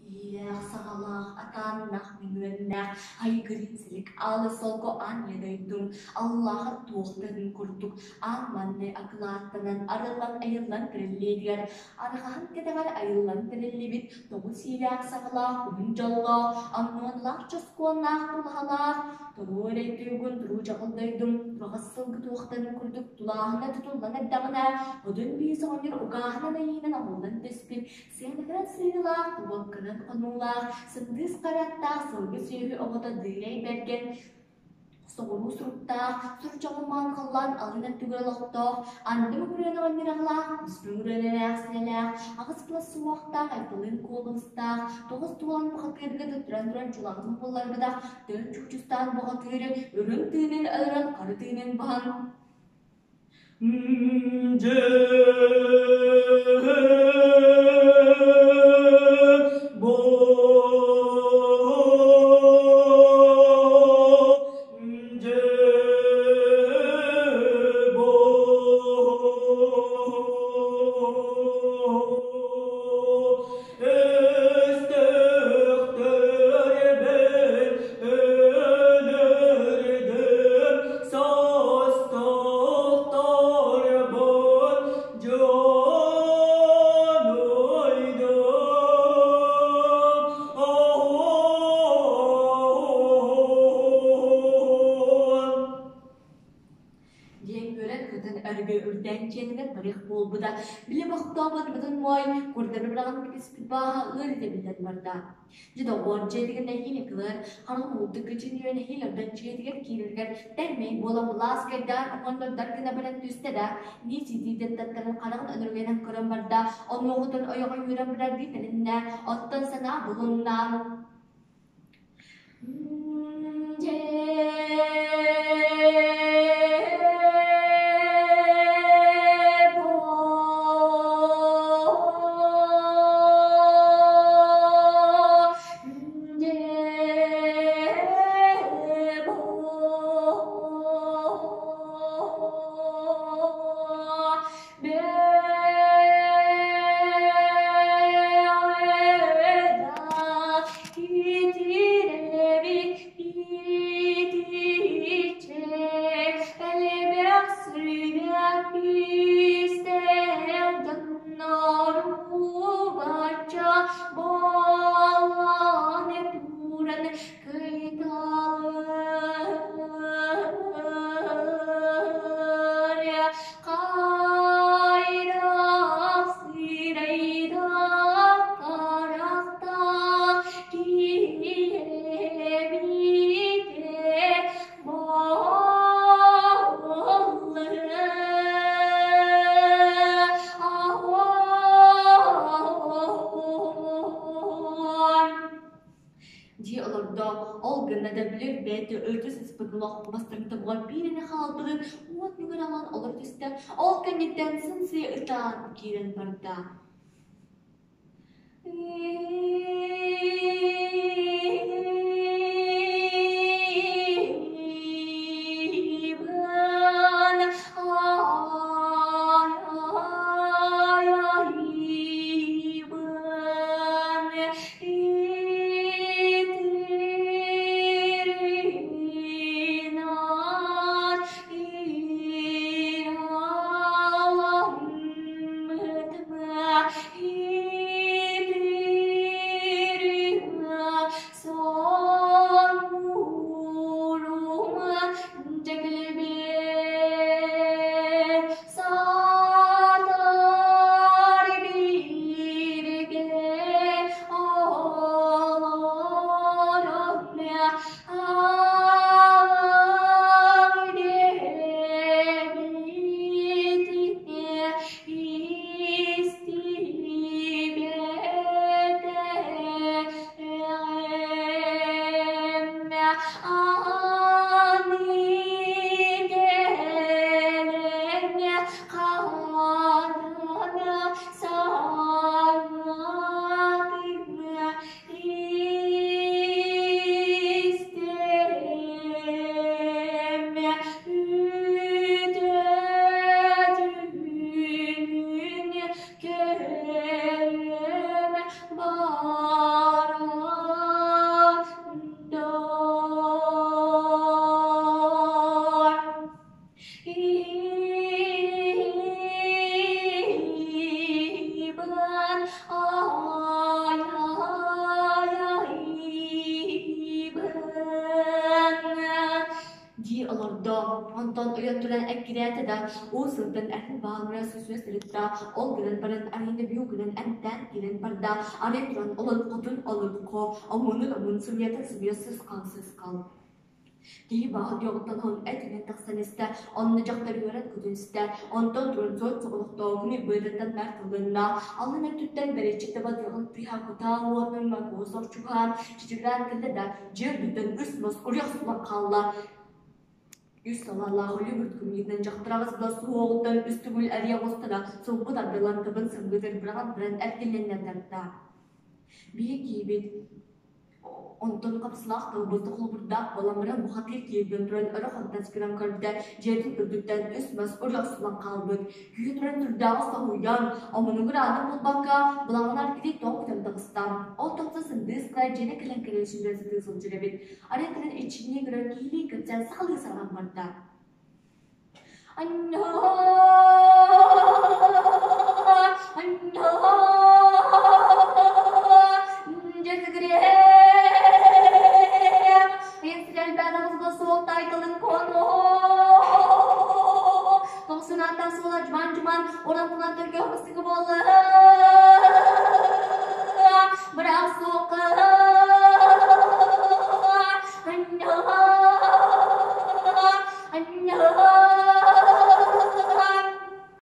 Иилээх-саҕалаах, атааннаах, мөҥүөннээх, айгырыын силик аалы солко аан ийэ дойдум, аллааҕар туох да атын курдук аан маҥнай акылааттанан, арыллан айыллан тэриллиитигэр, арҕаһын кэтэҕэр айыллан тэриллибит тоҕус иилээх-саҕалаах уһун дьоллоох, аммыанлаах чоскуоннаах тулаһалаах, туруу эрэй туйгун туруу дьаҕыл дойдум тураҕас сылгы туохтарын курдук тулааһына тутуллан эрдэҕинэ, одун биис оҕонньор угааһынан айыынан оҥоллон түспүт Сыаныгынан сыыһылаах, кубокканан хонуулаах, сындыыс хараттаах сылгы сүөһү оҕото Дыырай Бэргэн соҕуруу суруктаах, сур чоҕулмаан халлаан алын өттүгэр олохтоох, анды мөҥүрүөн оҕонньураҕалаах, үс мөҥүрүөн эмээхсинэлээх, аҕыс кылас суһуохтаах айталыын куолустаах, тоҕус туолан бухатыырга туттаран туран чулаҕын булларбатах, тыын чуучустаан бухатыыры үрүҥ тыынын өлөрөн хары тыынын баһан Өстөөхтөрбүн өлөрдүм, состохторбун дьонуйдум. Диэн үөрэн-көтөн өргө үрдээн дьиэтигэр барыах буолбута. Били бохтообот бытын моой, курдары быраҕан кэбиспит бааһа ыар итэбиллэн барда. Дьэ доҕоор, дьиэтигэр нэһиилэ кылар, хараҕын уутук кычын нэһиилэ ордон дьиэтигэр киирэригэр тэрмэй буолан былаас кайдаан оҥоннордар гына баран түстэ да, нии ситиитин таттаран хараҕын өнөргөнөн көрөн барда, онуоҕутун ойоҕо үөрэн барардыы тэриннэ, оттон санаа булунна. Хайрах сырайдах харахтаах киһи Дии олордо, ол гынна да билэр бэйэтэ өлтө сыспыт олох бастыҥ тобугар биир эмэ хаалбытын уот нүгэр алан олоро түстэ, ол кэнниттэн сыҥсыйа ытаан киирэн барда. Өрүөн туран эккирээтэ да, уу сылтан эрин баалыра сүсүө сырытта, ол гынан баран арыйна бүу гынан эмтээн киирэн барда, арый туран олоҥхотун олоҥхо, омунун омун сымыйатын сымыйа сысхал сысхал. Киһи баҕа диэҕиттэн этинэн тахсан истэ, онно дьахтар үөрэн көтөн истэ, онтон туран суот соҕотохтооҕуну быатыттан мэр тылынна, алын өттүттэн бэрэччик таба диэҕин тыаһа кутаа уонна макуос орчугаан, чичигирээн кэллэ да, дьиэ үрдүттэн үс мас уруйах сулан хаалла. Үс салаалаах үлүгүрт күммүтүнэн дьахтар аҕыс да суһуоҕуттан үс төгүл эрийэ оҕуста да, сылбыт ардылан тыбын сымыытын быраҕан баран эргиллэннэ тарта. Биһи киһибит Онтон хапсылаах тылбыт холобурдаах буолан баран бухатыыр киирбин туран өрө хантас гынан көрдө, дьиэтин үрдүттэн үс мас өрө охсуллан хаалбыт. Күүһэ туран сүрдээҕи соһуйан, омунугар аанын булбакка, былаҕынар кини тоҕо көтөн таҕыста. Ол тахса сындыыс кылай дьиэни кэлэн кэлэн сүүрэн сытыы сылдьар эбит. Арай кэлэн иччинии көрөн киһилии кэпсээн сахалыы саҥаран барда.